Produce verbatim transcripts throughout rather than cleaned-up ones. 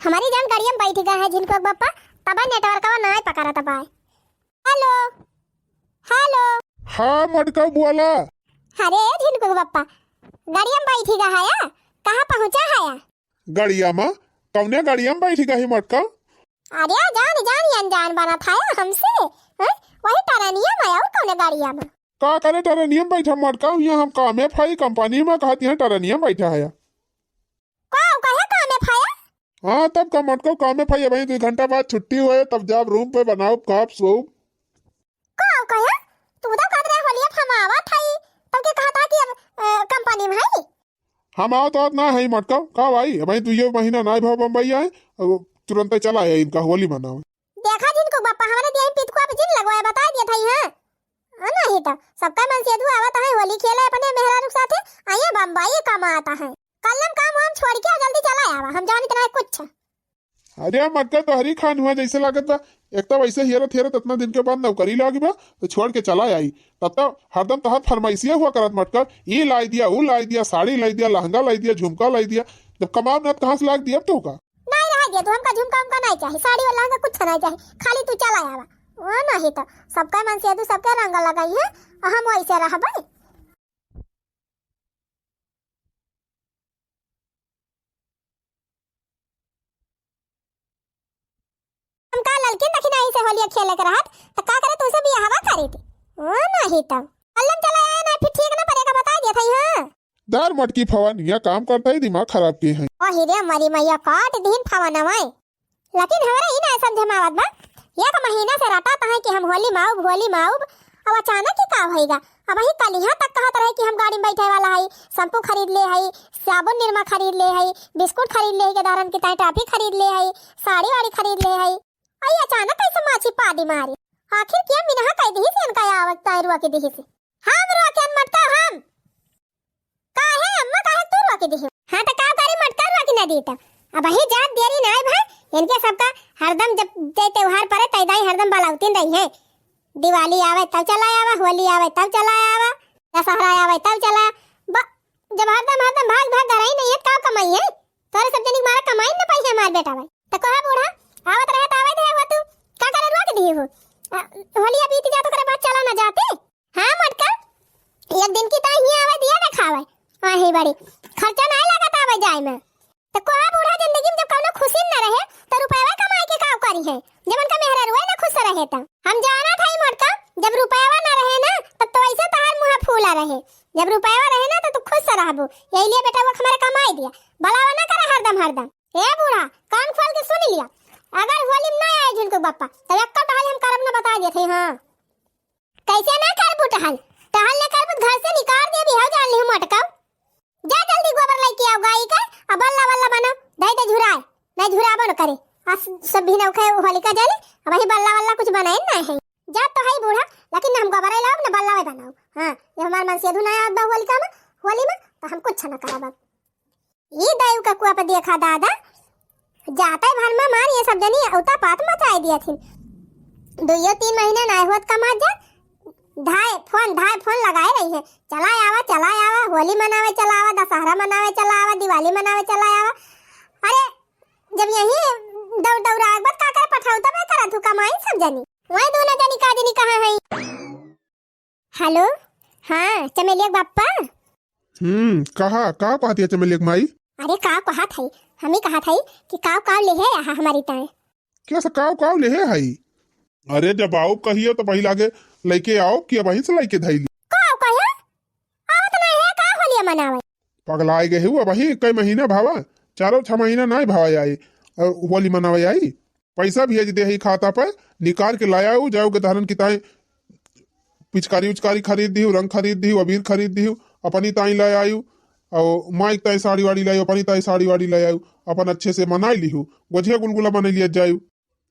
हमरी जान गड़िया में बैठी गए है झिनकुक बप्पा, तबे नेटवर्कवा नाहीं पकड़त बाय। हेलो, हेलो। हाँ मटका बोला। अरे झिनकुक बप्पा, गड़िया में बैठी गए है या? कहाँ पहुँचा है या? गड़िया में? कौने गड़िया में बैठी गए है मटका? अरे जान जान अनजान बनत है हमसे, हैं? वही टरनिया में और कौने गड़िया में? का करे टरनिया में बैठा मटका? यहाँ हम कामे फाई कंपनी में, कहत यहाँ टरनिया में बैठा है। का कहे कामे फाया? हाँ तब का मटका कामे फाई, अबहीं दो घंटा बाद छुट्टी होए, तब जाब रूम पे बनाउब खाब सोउब। का कहे? तू तो कहत रहे होलिया हम आवत हई, तब के कहत है कि अब, अ, कंपनी में हई। हम आवत आवत ना हई मटका, का भाई, अबहीं दुइयो महीना नाहीं भवा बम्बई आए, अब तुरंते चला आए इनका होली मनावे। देखा झिनकुक बप्पा, हमरे दिया पितकुआ पे जिन लगवाए, बताइ दिया था, हाँ। हाँ, नहीं तो सबका मन से दू आवत है होली खेले अपने मेहरारू के साथे, आइए बम्बई कमात है। कल्लम काम हम छोड़ के जल्दी चला आवा, हम जानित नाहीं कुछ। अरे मटका तोहरी खान हुआ जैसे लागत बा, एक तो वैसे हेरत हेरत इतना दिन के बाद नौकरी लागी बा, तो छोड़ के चला आई। तब तो हरदम तोहर फरमाइशिया हुआ करत मटका, ई लाई दिया, ऊ लाई दिया, साड़ी लाई दिया, लहंगा लाई दिया, झुमका लाई दिया। जब कमाब ना तो कहाँ से लाग दिया अब तो का? नाहीं रहा दिया, तू हमका झुमका उमका नाहीं चाही, साड़ी वाला लहंगा कुछ नाहीं चाही, खाली तू चला आवा। वो नहीं तो सबका मन से दू सबके रंग लगाई है, और हम वैसे रहबे। हम का ललकिन दखिनाही से होलिया खेले के रहत, त का करे तुसे बियाहवा करी थी? ओ नहीं तब। कल्लम चला आए ना, फिर ठीक ना पड़ेगा, बताइ दिया था, हाँ। दार मटकी फवन, यहाँ काम करता ही दिमाग खराब किए हैं। ओ हिरे मरी मैया, काट दीन फवन हमारे। लेकिन हमरा ई ना समझ में आवत बा, एक महीना से रटत हैं कि हम होली में आउब, होली में आउब, अब अचानक ही का होइगा? अबहीं कलिहा तक कहत रहे कि हम गाड़ी में बैठे वाला हई, शैम्पू खरीद ले हई, साबुन निरमा खरीद ले हई, बिस्कुट खरीद ले हई, के दारन की ताई टॉफी खरीद ले हई, साड़ी वाड़ी खरीद ले हई। आई अचानक कैसे माछी पादी मारी? आखिर क्या मिनहा कह दिही से इनका आवत ताई रुआ के दिही से? हम रुआ के अनमटका हम। काहे अम्मा, काहे तू रोक दिही? हाँ, त का करी, मटका रोक न दी त। अबहीं जात देरी नाहीं भा, इनके सबका हरदम जब जे त्योहार परे, तै दाई हरदम बलावतिन रही है। दिवाली आवे तब चला आवा, होली आवे तब चला आवा, दशहरा आवे तब चला। ब-, जब हरदम, हरदम भाग, भाग घर ही नहीं है, त का कमाई है? तोरे सब जनी मारा कमाई न पाई है हमार बेटा भाई। त कहा बूढ़ा, आवत रहे त आवे दे हो तू, का करे रोक दिही हो? अ, होली अब बीत जात, ओकरे बाद चला न जाते। हाँ मोटका, एक दिन की ताई हियाँ आवे, दिया देखावे। आही बड़ी, खर्चा नाहीं लागत आवे जाए में। त कोहा बूढ़ा जिंदगी में जब कौनो खुशी न रहे, त रुपयवा कमाई के का करी है? जब उनका मेहरारुए न खुश रहे त। हम जाना था ही मोटका, जब रुपयवा न रहे ना, तब तो ऐसे तहार मुँह फूला रहे। जब रुपयवा रहे ना, त तू खुश रहबू। यही लिए बेटा वो हमारे कमाई दिया। बलावा ना करे हरदम हरदम। ए बूढ़ा, कान खोल के सुन लिया। अगर होली में ना आए झुनकू बप्पा, तब एक टहल हम करब न बता देते, हाँ। कैसे ना करबू टहल? टहल ना करबू त घर से निकाल देबी, हौ जान लिहू मोटका। जा जल्दी गोबर लेके आओ गाय का, अब बल्ला वल्ला बनाओ, दे दे झुराए, नहीं झुराबो न करे। आज सब भी नौखे होलिका जले, अब वही बल्ला वल्ला कुछ बनाए ना है। जा तो है बूढ़ा, लेकिन ना हम गोबर लाओ ना बल्ला बनाओ। हाँ, ये हमार मन से धुनाया अब होलिका में, होली में, तो हम कुछ ना करब अब। ई दायु का कुआ पे देखा दादा, जाते भर में मार ये सब जनी उता पात मचाए दिया थी। दुइयो तीन महीना नाय होत कमात जा, धाय फोन, धाय फोन लगाए रही है, "चला आवा, चला आवा, होली मनावे चला आवा, दशहरा मनावे चला आवा, दिवाली मनावे चला आवा।" अरे, जब यही दौड़ दौड़ा एक बार का करे पठाऊ, तब करत हूँ कमाई सब जनी। वही दोनों जनी का जनी कहाँ है? हेलो, हाँ, चमेलिया के बाप्पा। हम्म, कहा, का कहत है चमेलिया के माई? अरे, का कहत है, हम ही कहत है कि काव काव लेहे आहा हमारी ताए। कैसे काव काव लेहे है? अरे, जब आओ कहियो तो पहले आगे लेके आओ कि अबहीं से लेके धैली। काव कहे? आवत नहीं है, का होलिया मनावे? पगलाए गए हो, अबहीं कई महीना भावा, चारों छह महीना नहीं भावा आई, और होली मनावे आई। पैसा भेज दे ही खाता पर, निकाल के लाया हो, जाओ के धारन की ताई पिचकारी उचकारी खरीद दिहु, रंग खरीद दिहु, अबीर खरीद दिहु, अपनी ताई ले आयु, और माई के ताई साड़ी वाड़ी ले आयु, अपनी ताई साड़ी वाड़ी ले आयु, अपन अच्छे से मनाई लिहु, गोझिया गुलगुला बने लिया जायु।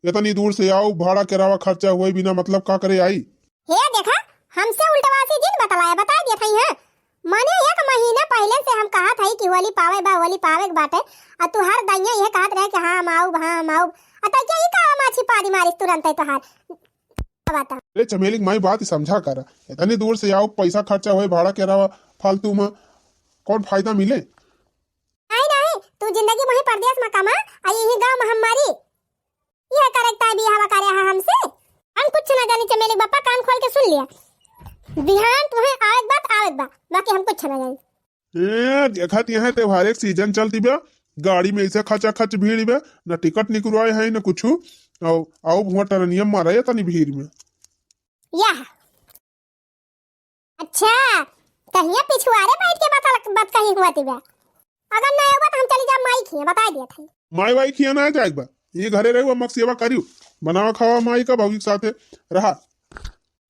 इतनी दूर से आओ, भाड़ा किराया खर्चा हुए बिना मतलब का करे आई? हे देखा, हमसे उल्टवासी जिन बतलाया, बता दिया था, हाँ। माने एक महीना पहले से हम कहत हई कि होली पावे बा, होली पावे के बाटे, आ तू हर दइया ये कहत रहे कि हाँ, हम आउब, हाँ, हम आउब। आ तै क्या ई का माछी पादी मारिस तुरंत है तोहार? बता। अरे चमेली के माई, बात समझा कर, इतनी दूर से आओ, पैसा खर्चा होए, भाड़ा किराया फालतू में, कौन फायदा मिले? नहीं, नहीं, तू तू जिंदगी वहीं परदेस मा कमा, आ यही गाँव मा हम मरी। यह करेक ताई बियाहवा करे हा हमसे। हम कुछ ना जानी चमेली बापा, कान खोल के सुन लिया। बिहान तुम्हें आवेक बा त आवेक बा, बाकी हम कुछ ना जानी। ए, देखत यहाँ त्योहारे के सीजन चलती बा, गाड़ी में ऐसे खचाखच भीड़ बा, न टिकट निकलवाए है न कुछ। आओ, आओ भुआ टरनिया मारा या तनी भीड़ में। यह अच्छा, कहिया पिछुआरे बैठ के बतल-, बतकही हुआ तिबे। अगर ना होबा तो हम चली जाब माई खिया, बताई दिया था। माई वाई खिया ना जाएक बा, ये घरे रहुआ, मक सेवा करियो, बनावा खावा माई का भौजी के साथे रहा।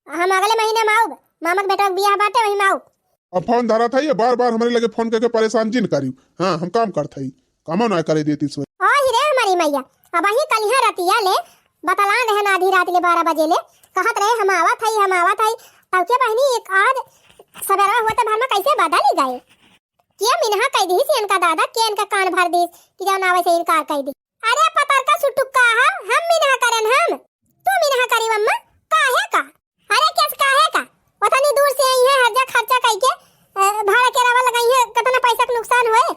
हम अगले महीने में आउब, मामा के बेटा के बियाह बाटे, वही में आउब। अब फोन धरा था, ये बार बार हमरे लगे फोन करके परेशान जिन करियो। हाँ, हम काम करत हई, कामो ना करे देती सो। ओ ही रे हमारी मैया, अब अही कलिहा रतिया ले बतलान रहे ना आधी रात ले बारह बजे ले, कहत रहे हम आवत हई, हम आवत हई। तब के बहनी एक आज सबेरवा होते भर में कैसे बदल ही गए। के मिनहा कह दिहिस इनका दादा, के इनका कान भर दिस कि जौन आवे से इनकार कह दी। अरे पतरका सुटुक्का हा, हम मिनहा करन हम, तू मिनहा करी अम्मा, काहे का? अरे केस काहे का? ओतनी दूर से आई है, हर जा खर्चा कई के, अ, भाड़ा किरावा लगाई है, कितना पैसा के नुकसान होए,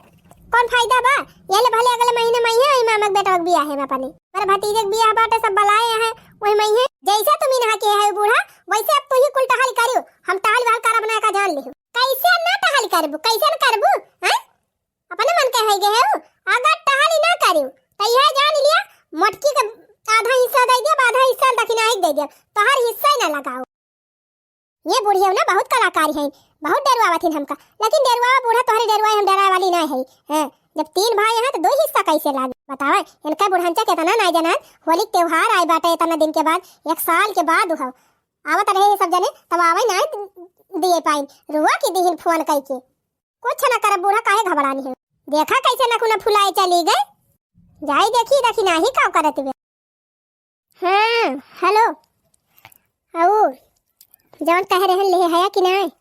कौन फायदा बा? ये ले भले अगले महीने में आई है, आई मामा के बेटा के बियाह है अपने, मेरे भतीजे के बियाह बाटे, सब बुलाए हैं, वही में है। जैसे तुम इनहा के है बूढ़ा, वैसे अब तू ही कुल टहल करियो, हम टहल वहल करब ना का जान लिहो। कैसे ना टहल करबू, कैसे न करबू, हैं? अपने मन के है गे है, अगर टहल ही ना करियो, तो यह जान लिया, मोटकी के आधा हिस्सा दे दिया, आधा हिस्सा दक्षिणा ही दे दिया, तोहर हिस्सा ही ना लगाओ। ये बुढ़िया ना बहुत कलाकारी है, बहुत डरवावत हिन हमका, लेकिन डरवावा बूढ़ा तोहरे डरवाए, हम डराए वाली ना है। हैं, जब तीन भाई हैं तो दो हिस्सा कैसे लागे बतावा? इनका बुढ़ांचा कितना ना जनान, होली के त्योहार आए बाटे इतना दिन के बाद, एक साल के बाद हो आवत रहे ये सब जने, तब आवे ना दिए पाइन, रुआ की दिहिन फोन कई के। कुछ ना करब बूढ़ा, काहे घबरानी है? देखा कैसे नकुना फुलाए चली गए। जाई देखी, देखी नाही का करत बे। हाँ, हेलो। अऊ जवन कहे रहन ले हया कि नाय?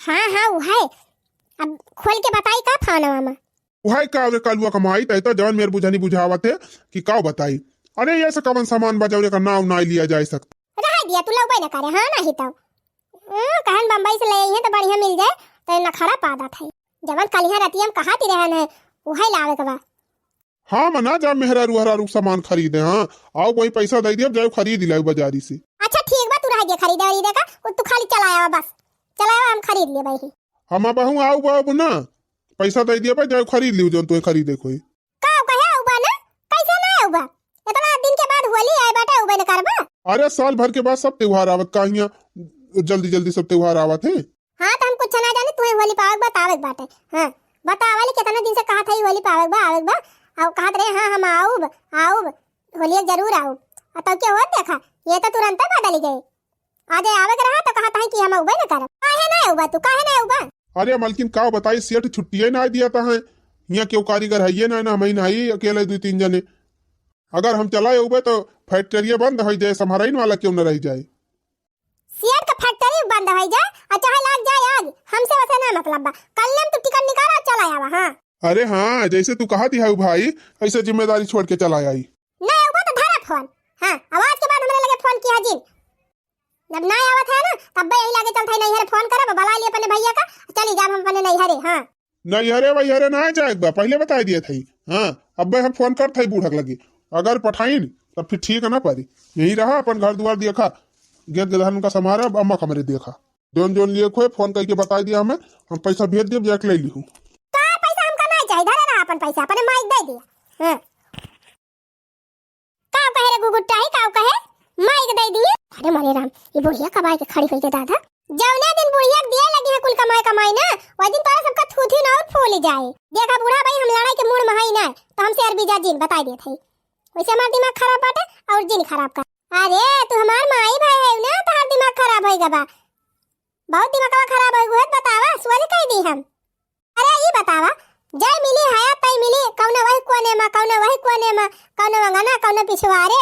हाँ, हाँ, उ है। अब खोल के बताई का फोनवा में? उ है का रे कलुआ कमाई, तै तो जवन मेर बुझनी बुझावत है कि का बताई। अरे ये से कवन सामान बा जौन एकर नाव नाय लिया जाए सकत। रह दिया, तू लउबे न करे, हाँ, नाही तो। हम्म, कहन बम्बई से ले आई है तो बढ़िया मिल जाए, तो नखरा पादत है। जवन कलिया रतिया में कहा ती रहन है, उहे लावे के बा। हाँ, मना जा मेहरारू हरारू सामान खरीदे, हाँ। आओ वही पैसा दे दिया, जाओ खरीद लाओ बाजारी से। अच्छा ठीक बा, तू रह दे खरीदे वरीदे का, उ तू खाली चला आवा बस। चला आवा, हम खरीद ले भाई। हम अब हूँ आऊ बा अब ना, पैसा दे दिया बा, जाओ खरीद लियो जौन तुहे खरीदे कोई। का कहे आऊ बा ना, कैसे ना आऊ बा? इतना दिन के बाद होली आए बाटे, आऊ बा न करबा? अरे साल भर के बाद सब त्योहार आवत, का हियाँ जल्दी जल्दी सब त्योहार आवत है। हाँ, तो हम कुछ ना जानी, तुहे होली पावे के बतावे के बाटे। हाँ, बतावा ले, कितना दिन से कहा था, होली पावे के बा, आवे के बा, और कहत रहे, हाँ, हम आउब, आउब, होलिया जरूर आउब। और तब के होत देखा, ये तो तुरंत बदल गए। आज आवे के रहा तो कहत है कि हम अउबे न करब। काहे ना अउबा तू, काहे ना अउबा? अरे मलकिन, का बताई, सेठ छुट्टिए ना दिया था है। हियाँ केहू कारीगर है ये ना, ना हम ही ना ही अकेले दो तीन जने। अगर हम चला अउबे तो फैक्ट्रिया बंद हो जाए, संभारइन वाला क्यों न रह जाए। सेठ का फैक्ट्री बंद हो जाए और चाहे लाग जाए आग, हमसे वैसे ना मतलब बा। कल हम तू टिकट निकाल और चला आवा। हाँ। अरे हाँ, जैसे तू कहा दिया भाई, ऐसे जिम्मेदारी छोड़ के चला आई। ना अउबा तो धरा फोन। हाँ, अब आज के बाद हमरे लगे फोन किया जिन। जब ना आवत है ना, तब यही लागे चलत है नैहरे फोन करब, बुला लिए अपने भैया का, चली जाब हम अपने नैहरे। हाँ। नैहरे वैहरे ना जाए बा, पहले बताई दिया था। हाँ, अब्बे हम फोन करत है बूढ़क लगे, अगर पठाइन तब फिर ठीक है ना परी। यही रहा, अपन घर दुआर देखा, गेट गदहन का संभारा, अम्मा कमरे देखा। जौन जौन लिए खोए फोन करके बताई दिया हमें, हम पैसा भेज देब, जाके ले लिहू। का पैसा हमका ना चाहिए, धरे रहा अपन पैसा, अपने माइक दे दिया। हाँ। का कहे रे गुगुट्टा है, का कहे? माइक दे दिए। अरे मरे राम, ये बुढ़िया कब आए के खड़ी हुई के दादा? जौने दिन बुढ़िया के दिए लगी है कुल कमाई कमाई ना, वही दिन तोरा सबका थूथी ना और फूल जाए। देखा बूढ़ा भाई, हम लड़ाई के मूड में हई ना, तो हमसे अरबी जा जिन बताई देत है। वैसे हमार दिमाग खराब बाटे और जिन खराब कर। अरे तू हमार माई भाई है ना, तोहार दिमाग खराब होई गबा। बहुत दिमागवा खराब होई गो है, बतावा, सोझ कह दी हम। अरे ई बतावा, जय मिली हया तय मिली, कौनो वही कोने मा, कौनो वही कोने मा, कौनो अंगना, कौनो पिछवारे।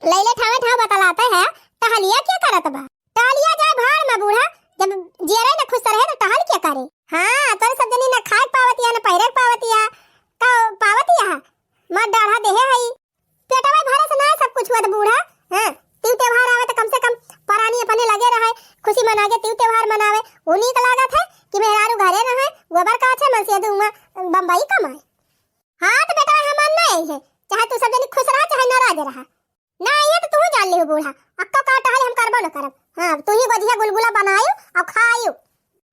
लैले ठावे ठाव बतलाते है, टहलिया क्या करत बा? टहलिया जाए भाड़ मा बूढ़ा, जब जियरे न खुश रहे तो टहल क्या करे? हाँ, तोरे सब जनी न खाए पावतिया, न पहिरे पावतिया, का पावतिया? मर डाढ़ा देहे हई। पेटवा भरे से ना सब कुछ हुआ तो बूढ़ा, हाँ, तीज त्योहार आवे तो कम से कम परानी अपने लगे रहे, खुशी मनाके तीज त्योहार मनावे। उ नीक लागत है कि मेहरारू घरे रहे, गोबर काछे, मन से धुआं बम्बई कमाए। हाँ, तो बेटवा हमार ना आई है, चाहे तू सब जनी खुश रहा, चाहे नाराज रहा। ना आई है तो तू जान लिहो बूढ़ा, अक्का का टहल हम करबो न करब। हाँ, तू ही गोझिया गुलगुला बनायो और खायो।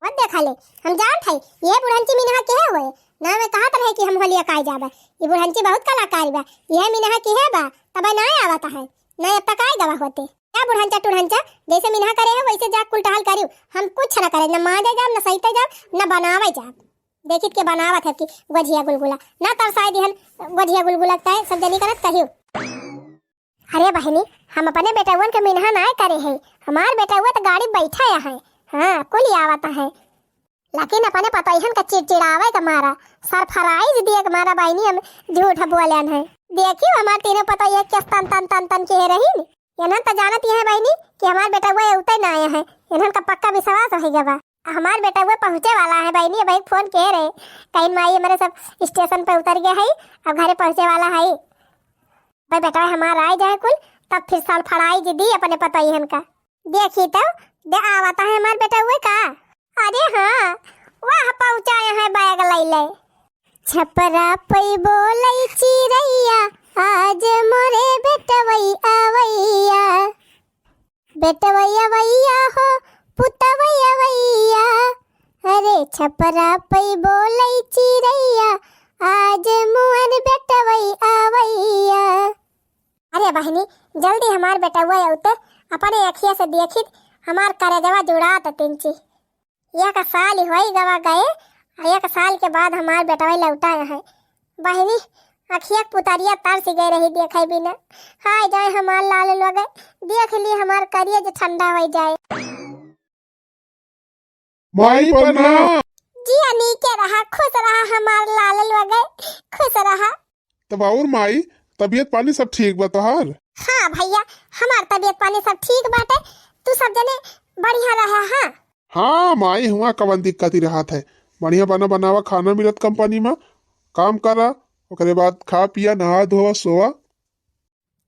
मत देखा ले, हम जानत हई, ये बुढ़ंची मिनहा के है होए। ना मैं कहत रहे कि हम होलिया काई जाबे। ये बुढ़ंची बहुत कलाकारी बा। ये मिनहा के है बा, तबे ना आवत है। ना अब तक आए गवा होते। क्या बुढ़ंचा टुढ़ंचा, जैसे मिनहा करे हो वैसे जा कुल टहल करियो। हम कुछ ना करे, ना मांजे जाब, ना सहिते जाब, ना बनावे जाब। देखित के बनावत है कि गोझिया गुलगुला, ना तरसाए दिहन गोझिया गुलगुला ताए सब जनी करत कहियो। अरे बहिनी, हम अपने बेटउवन के मिनहा नाय करे है, हमार बेटउवा तो गाड़ी बैठा है। हाँ, कुल आवत है, लेकिन अपने पतोहियन का चिड़चिड़ावे के मारा, सरप्राइज दिए के मारा बहिनी हम झूठ बोलन है। देखियो हमार तीनों पतोहिया किस तन तन तन तन के रही। इन्हन तो जानत ही है बहिनी कि हमार बेटउवा उतै ना आया है, इन्हन का पक्का विश्वास हो गया बा। हमार बेटउवा पहुँचे वाला है बहिनी, अबही फोन के रहे, कहीं माई हमारे सब स्टेशन पे उतर गए है, अब घरे पहुँचे वाला है। भाई बेटवा हमार आए जाए कुल, तब फिर सरप्राइज दी अपने पतोहियन का। देखी तो, दे आवता है हमार बेटउवा का। अरे हाँ, वाह पहुँचाए हैं बैग लैले। छपरा पई बोलै चिरैया, आज मोरे बेटवई अवैया। बेटवई अवैया हो, पुतवई अवैया। अरे छपरा पई बोलै चिरैया, आज मोर बेटवई अवैया। अरे बहिनी, जल्दी हमार बेटउवा अउते अपने अखिया से देखित, हमार करेजवा जुड़ात तिनची। एक साल होई गवा गए, आ एक साल के बाद हमार बेटवा लौटा है। बहिनी, अखिया के पुतरिया तरस गए रही देखे बिना। हाय जाए हमार लाल लोगे, देख ली हमार करेज ठंडा हो जाए। माई प्रणाम। जिया नीके रहा, खुश रहा हमार लाल लोगे, खुश रहा। तब और माई, तबीयत पानी सब ठीक बा तोहार? हाँ भैया, हमार तबीयत पानी सब ठीक बाटे, तू सब जने बढ़िया रहे। हाँ। हाँ माई, हुआ कवन दिक्कत ही रहत है, बढ़िया बना बनावा खाना मिलत कंपनी में, काम करा, ओकरे बाद खा पिया, नहा धोवा, सोवा।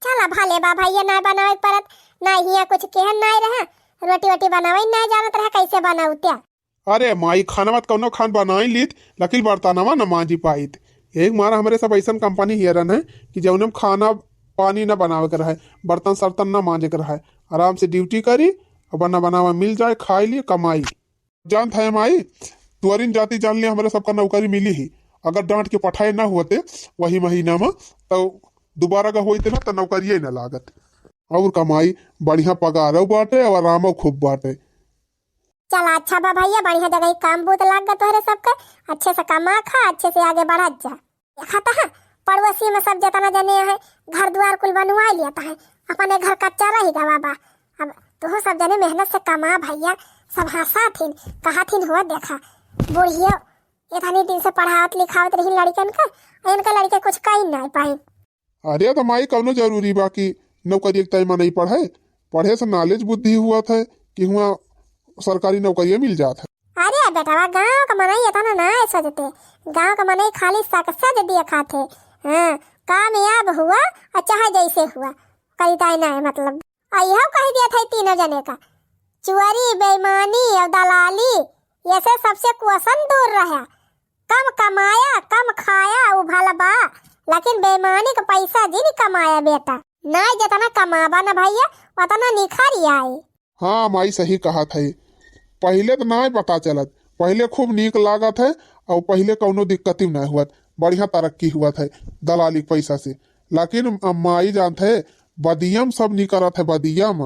चला भले बा भैया, ना बनावे के परत, ना हिया कुछ केहन ना रहे, रोटी वोटी बनावे ना जानत रहे, कैसे बनाऊ त्या। अरे माई, खानवा त कौनो खान बनाई लीत, लेकिन बर्तनवा न मांजी पाइत। एक मारा हमरे सब ऐसन कंपनी हेरन है कि जौने में खाना पानी न बनावे के रहे, बर्तन सर्तन न मांजे के रहे, आराम से ड्यूटी करी और बना बनावा मिल जाए, खाई लिए, कमाई। जानत है माई, तुअरिन जाति जान ले हमरे सबका नौकरी मिली ही। अगर डांट के पठाए ना होते वही महीना में, तो दोबारा का होते ना, तो नौकरिये ना लागत। और कमाई बढ़िया, पगारो बाटे और आरामो खूब बाटे। चला अच्छा बा भैया, बढ़िया जगह ही काम बूत लाग गा तोहरे सबके, अच्छे से कमा खा, अच्छे से आगे बढ़त जा। देखत है, पड़ोसी में सब जतना जने है, घर दुआर कुल बनवा लियत है, अपने घर कच्चा रही गवा बा। अब तुहू सब जने मेहनत से कमा भैया, सब हंसा थिन, कहा थिन, "हो देखा, बुढ़ियो इतनी दिन से पढ़ावत लिखावत रही लड़कन का, आ इनका लड़के कुछ कही नहीं पाए।" अरे तो माई, कौनो जरूरी बा कि नौकरी एक तय मनई पढ़े? पढ़े से नॉलेज बुद्धि हुआ था कि हुआ सरकारी नौकरियां मिल जात है। अरे बेटवा, गांव का मनई इतना ना सोचते, गांव का मनई खाली सक्सेस देखा थे। हाँ, कामयाब हुआ और चाहे जैसे हुआ, कविताएं ना है मतलब। और यह कह दिया था तीनों जने का, चोरी, बेईमानी और दलाली, ये से सबसे क्वेश्चन दूर रहा। कम कमाया, कम खाया, उ भल बा, लेकिन बेईमानी का पैसा जिन कमाया बेटा। नाय जितना कमाबा ना भैया, उतना निखर आई। हाँ माई, सही कहत है। पहिले तो नाय पता चलत, पहिले खूब नीक लागत है और पहिले कौनो दिक्कत ही नाय हुअत, बढ़िया तरक्की हुअत है दलाली के पैसा से। लेकिन अब माई जानत है, बदियम सब निकरत है, बदियम।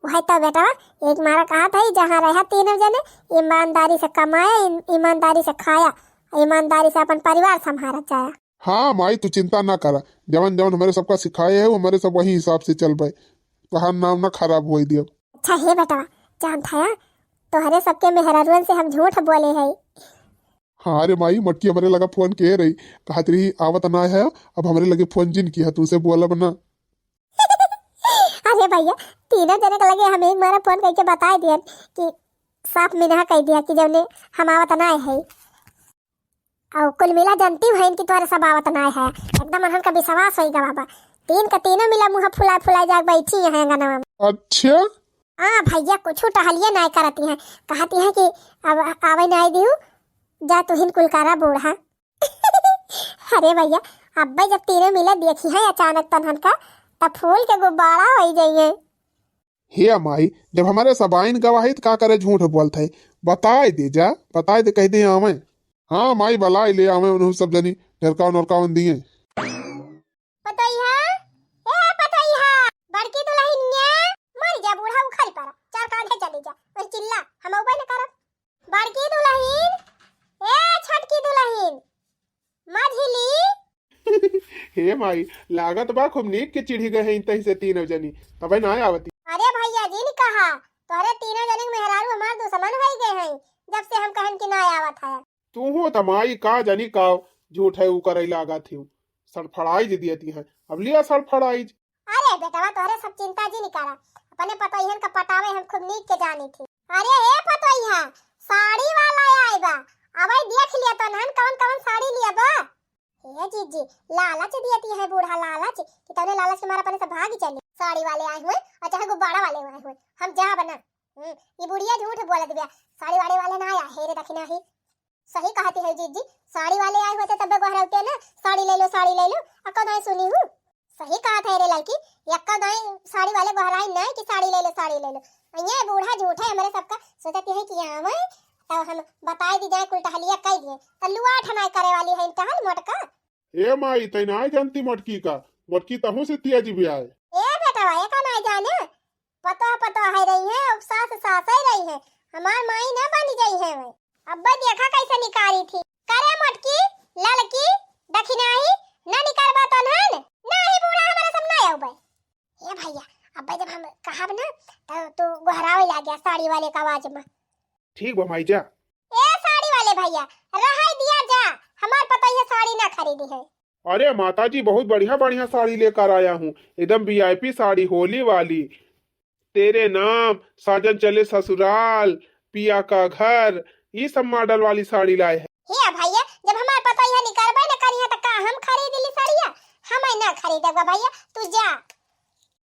वही तो बेटवा, एक मारा कहत है, जहाँ रहा तीनों जने, ईमानदारी से कमाया, ईम-, ईमानदारी से खाया, ईमानदारी से अपन परिवार संभाला जाया। हाँ माई, तू चिंता ना करा, जवन जवन हमरे सबका सिखाए है, वो हमरे सब वही हिसाब से चलबे, तोहार नाम ना खराब होई दियब। अच्छा हे बेटवा, जानत है, तोहरे सबके मेहरारुअन से हम झूठ बोले है। हाँ रे माई, मटकी हमरे लगा फोन के रही, कहत रही आवत ना है, अब हमरे लगे फोन जिन किहा, तू से बोलब ना। अरे भैया, तीनों जने के लगे हम एक मारा फोन करके बताए दियन कि साफ मिनहा कह दिया कि जौने हम आवत ना है। और कुल मिला जानती हईन कि तोहरे सब आवत ना है। एकदम उन्हन का विश्वास होई गवा बा। तीन का तीनों मिला मुँह फुलाए फुलाए जाग बैठी हैं अंगनवा में। अच्छा। हाँ भैया, कुछ टहलिए ना करती हैं, कहती हैं कि अब आवे ना दिहू, जा तुहिन कुल करा बूढ़ा। अरे भैया, अब्बे जब तीनों मिले देखिहैं अचानक तनहन का, तब फूल के गुब्बारा होइ जइहैं। हे माई, जब हमरे सब आइन गवाही त का करे झूठ बोलत है? बताइ दे जा, बताइ दे, कहि दे आवैं। हाँ माई, बलाइ ले आवैं उन्हू सब जनी, ढेरका नोरका उन दिए। पतोहिया, ए पतोहिया, बड़की दुलहिनिया, मरि जा बूढ़ा उखरि परा, चार कांधे चली जा, वही चिल्ला, हम अउबे न करब। बड़की दुलहिन, ए छोटकी दुलहिन, मझिली। हे माई, लागत बा खूब नीक के चिढ़ी गए हैं तही से तीनों जनी, तबे ना आवती। अरे भैया जिन कहा, तोहरे तीनों जनी के मेहरारू हमार दुश्मन होइ गए हैं, जब से हम कहन कि ना आवत है। तू हो त माई का जानी का झूठ है ऊ करइ लागत ही, सड़फड़ाइज दियती है, अब लिया सड़फड़ाइज। अरे बेटवा, तोहरे सब चिंता जिन करा, अपने पतोहियन का पटावे हम खूब नीक के जानी थी। अरे हे पतोहिया, साड़ी वाला आए बा, अबे देख लिया तो नहन कवन कवन साड़ी लिया बा। हे जीजी, लालच दियती है बूढ़ा, लालच, कि तौने लालच के मारे अपने से भाग चली। साड़ी वाले आए हुए और चाहे गुब्बारा वाले आए हुए, हम जा बना। हम्म, ई बुढ़िया झूठ बोलत बिया, साड़ी वाले वाले ना आया, हे रे दखिना ही। सही कहती है जीजी, साड़ी वाले आए होते तब गोहराते ना, साड़ी ले लो, साड़ी ले लो, अक्का दाई सुनी हूँ। सही कहत है रे लड़की, यक्का दाई साड़ी वाले गोहराई नहीं कि साड़ी ले लो, साड़ी ले लो। ये बूढ़ा झूठा है, हमरे सबका सोचती है कि आवे, तब हम बताइ दी जाए, कुल टहलिया कइ दिए, तो लुआ ठनाई करे वाली है टहल मोटका। ए माई, तै नाय जानती मोटकी का? मोटकी तहूँ से तेज बिया है। ए बेटवा, एका नाय जाने? पतोह पतोह है रही है, और सास सास है रही है। हमार माई ना बनी जाई है वै। अब्बे देखा कैसे निकारी थी। करे मोटकी, ललकी, दखिनाही, ना निकारबा तो नहन? नाही बूढ़ा, हमारे सब ना आउबे। ए भैया, अब्बे जब हम कहब ना, तो तू गोहरावे लाग गया साड़ी वाले का आवाज में। ठीक बा माई, जा। ए साड़ी वाले भैया, रहाई दिया जा, हमार पतोहिया साड़ी ना खरीदी है। अरे माता जी, बहुत बढ़िया बढ़िया साड़ी लेकर आया हूँ, एकदम वीआईपी साड़ी, होली वाली। तेरे नाम, साजन चले ससुराल, पिया का घर, ई सब मॉडल वाली साड़ी लाए हैं। हे भैया, जब हमार पतोहिया निकरबे न करिहे त का हम खरीद ली साड़िया? हम ना खरीदब भैया, तू जा।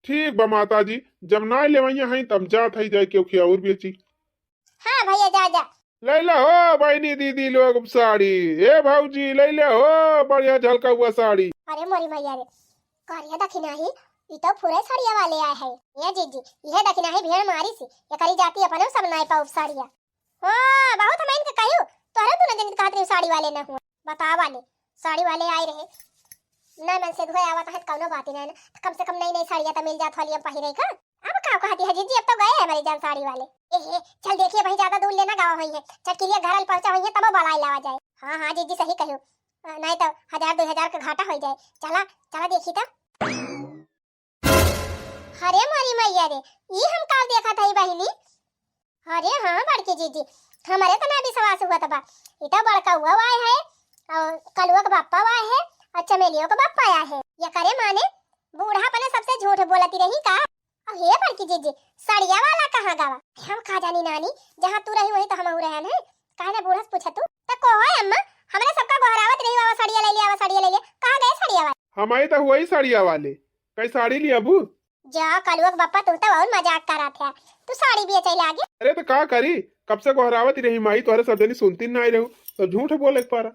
ठीक बा माता जी, जब ना लेवैया हैं तब जात है जाए केहू के और बेची। हाँ भैया, जा जा। लैला हो बहिनी दीदी लोग साड़ी, ए भौजी लैला हो बढ़िया झलका हुआ साड़ी। अरे मोरी मैया रे, करिया दखिनाही, ई तो फुरे साड़िया वाले आए है। ए जीजी, इहे दखिनाही भेड़ मारी सी, एकरी जाति अपने सब नाय पाउब साड़िया। हाँ, बहुत हम इनके कहियो, तोहरे दुनो जन कहत रही साड़ी वाले न हुए। बतावा ले, साड़ी वाले आए रहे, ना मन से धोए आवत है, कौनो बात ही नहीं ना, कम से कम नई नई साड़िया तो मिल जात होली हम पहिरे का। अब का कहती है जीजी, अब तो गए हमारी जान साड़ी वाले। ए हे, चल देखिए, वहीं ज्यादा दूर लेना गावा हुई है, चटकिलिया घर पहुंचा हुई है, तब बलाई लावा जाए। हाँ हाँ जीजी, सही कहो, अ, नहीं तो हजार दो हजार का घाटा हो जाए। चला, चला देखी तो। अरे मोरी मैया रे, ई हम का देखत हई बहिनी? अरे हाँ बड़की जीजी, हमरे तो ना विश्वास हुआ बा। ई तो बड़का हुआ आए है, और कलुआ के बापा आए है, और चमेलियों के बापा आए है। ये करे माने बूढ़ा अपने सबसे झूठ बोलती रही का? और हे बड़की जीजी, सड़िया वाला कहाँ गवा? हम का जानी नानी, जहाँ तू रही वहीं तो हम रहन है। काहे ना बूढ़ा से पूछा तू? त को है अम्मा, हमरे सबका गोहरावत रही, "आवा सड़िया ले लिया, आवा सड़िया ले लिया।" कहाँ गए सड़िया वाले? हम आई तो हुआ ही सड़िया वाले, कई साड़ी लिया बू? जा कलुआ के बापा, तू तो और मजाक करत है, तू साड़ी बेचे लागे। अरे तो का करी, कब से गोहरावत रही माई, तोहरे सब जनी सुनती ना आई रहू, तो झूठ बोले के पारा।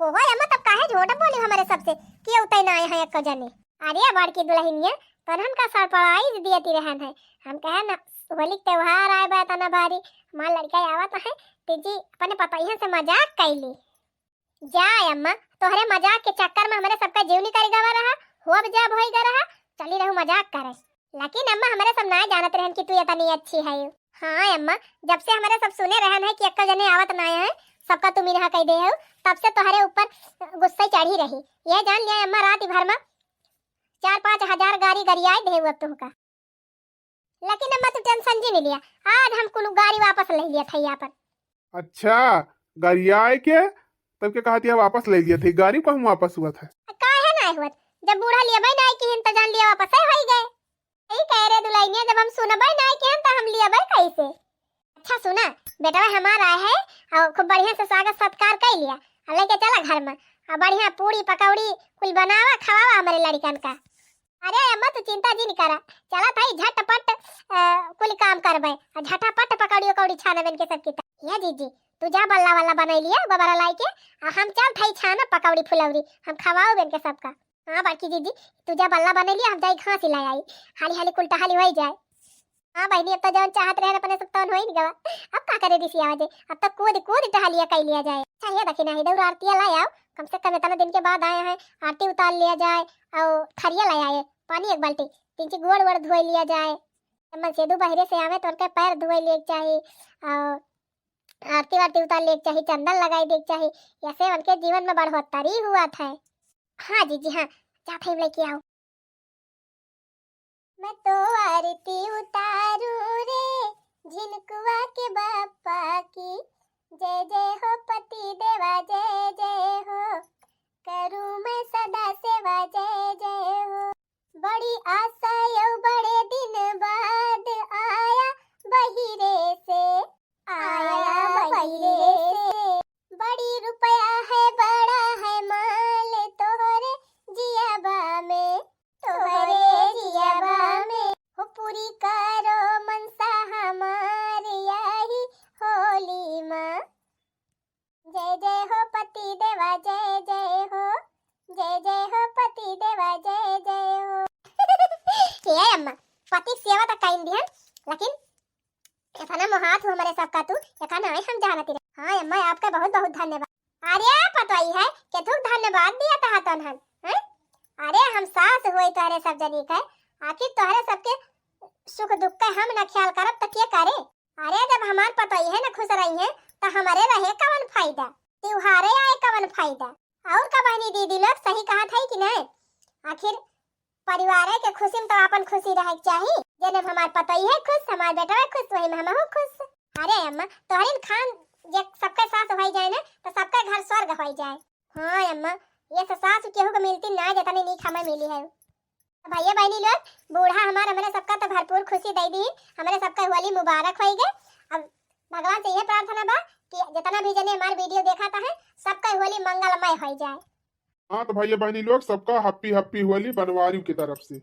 कोहो अम्मा, तब काहे झूठ बोली हमरे सबसे कि उतै ना आए हैं एको जने? अरे बड़की दुलहिनिया, तनहन का सरप्राइज दियती रहन है। हम कहे ना, होली के त्योहार आए बा तना भारी, हमार लड़का आवत है, तो जी अपने पतोहियन से मजाक कैली। जा अम्मा, तोहरे मजाक के चक्कर में हमरे सबका जीव निकल गवा रहा, होब जाब होई गा रहा, चली रहू मजाक करे। लेकिन अम्मा, हमरे सब ना जानत रहन कि तू इतनी अच्छी है। हाँ अम्मा, जब से हमरे सब सुने रहन है कि एक्का जने आवत ना है, सबका तू मिनहा कह दे हो, तब से तोहरे ऊपर गुस्सा चढ़ी रही। यह जान लिया अम्मा, रात भर में चार पाँच हजार गारी गरियाए दे अब तुमका। लेकिन अम्मा, तू टेंशन जी नहीं लिया, आज हम कुल गारी वापस ले लिया था यहाँ पर। अच्छा, गरियाए के तब के कहती है वापस ले लिया थे, गारी कहूँ वापस हुआ था? काहे ना हुआ? जब बूढ़ा लिया भाई ना कि हम तो जान लिया वापस है होई गए। यही कह रहे दुल्हनिया, जब हम सुनबे ना कि हम तो हम लिया भाई कैसे? अच्छा सुना, बेटवा हमारा है और खूब बढ़िया से स्वागत सत्कार कर लिया, अब लेके चला घर में और बढ़िया पूड़ी पकौड़ी कुल बनावा खवावा हमारे लड़कन का। अरे अम्मा, तू चिंता जिन करा, चला थाई झटपट, अ, कुल काम करबे, आ झटापट पकौड़ी उकौड़ी छानबे इनके सबकी। त-, या जीजी, तू जा बल्ला वल्ला बनाई लिया गोबरा लाई के, आ हम चल थई छाना पकौड़ी फुलौरी, हम खवाओ बेन के सबका। हाँ बड़की दीदी, तू जा बल्ला बनाई लिया, हम जाई घास ही लाई आई, हाली हाली कुल टहली होई जाए। हाँ बहिनी, अब तो जौन चाहत रहे अपने सब तौन होई न गवा। अब का करे रिसिया वजे, अब तो कूद कूद टहलिया कई लिया जाए। अच्छा ये देखी नहीं दौड़ आरतिया लाई आओ, कम से कम इतना दिन के बाद आए हैं, आरती उतार लिया जाए और थरिया लाई आए, पानी एक बाल्टी, तीन चार गोड़ वोड़ धोई लिया जाए। मन सेदू बहरे से आवे तो उनके पैर धोई लिए के चाही और आरती वारती उतार लिए के चाही, चंदन लगाई दे के चाही, ऐसे उनके जीवन में बढ़ोतरी हुआ था। हाँ जीजी हाँ, जात है लेके आओ। मैं तो आरती उतारू रे झिनकुआ के बापा की, जय जय हो पति देवा जय जय हो, करूँ मैं सदा सेवा जय जय हो। बड़ी आशा यौ बड़े दिन बाद आया बहिरे से, आया बहिरे से। बड़ी रुपया है बड़ा है माल तोहरे जियाबा में, तोहरे जियाबा में। हो पूरी करो मनसा हमार यही होली माँ। जय जय हो पति देवा जय जय हो, जय जय हो पति देवा जय जय हो। ए अम्मा, पति सेवा त कइन दिहन, लेकिन इतना मोहात हो हमरे सबका तू, एका नाई हम जानती रहे। हाँ अम्मा, आपका बहुत बहुत धन्यवाद। अरे पतोई है, केथुक धन्यवाद दिया तहा तनहन, हैं? अरे हम सास हुई तोहरे सब जनी के, आखिर तोहरे सबके सुख दुख के हम न ख्याल करब त के करे? अरे जब हमार पतोई है न खुश रही है त हमरे रहे कवन फायदा, त्योहारे आए कवन फायदा? और का बहनी दीदी लोग सही कहत है कि नहीं? आखिर परिवार के खुशी में तो आपन खुशी रहे के चाही। जेने में हमार पतोई है खुश, हमार बेटवा खुश, वही में हमहू खुश। अरे अम्मा, तोहरिन खान जे सबके सास होई जाए ना, तो सबके घर स्वर्ग होई जाए। हाँ अम्मा, ये से सास केहू के मिलती ना, जितनी नीक हमें मिली है। तो भैया बहनी लोग, बूढ़ा हमार हमरे सबका तो भरपूर खुशी दे दी, हमरे सबका होली मुबारक होई गए। अब भगवान से ये प्रार्थना बा कि जितना भी जने हमार वीडियो देखा था है, सबका होली मंगलमय होई जाए। हाँ तो भैया बहनी लोग, सबका happy happy होली बनवारी की तरफ से।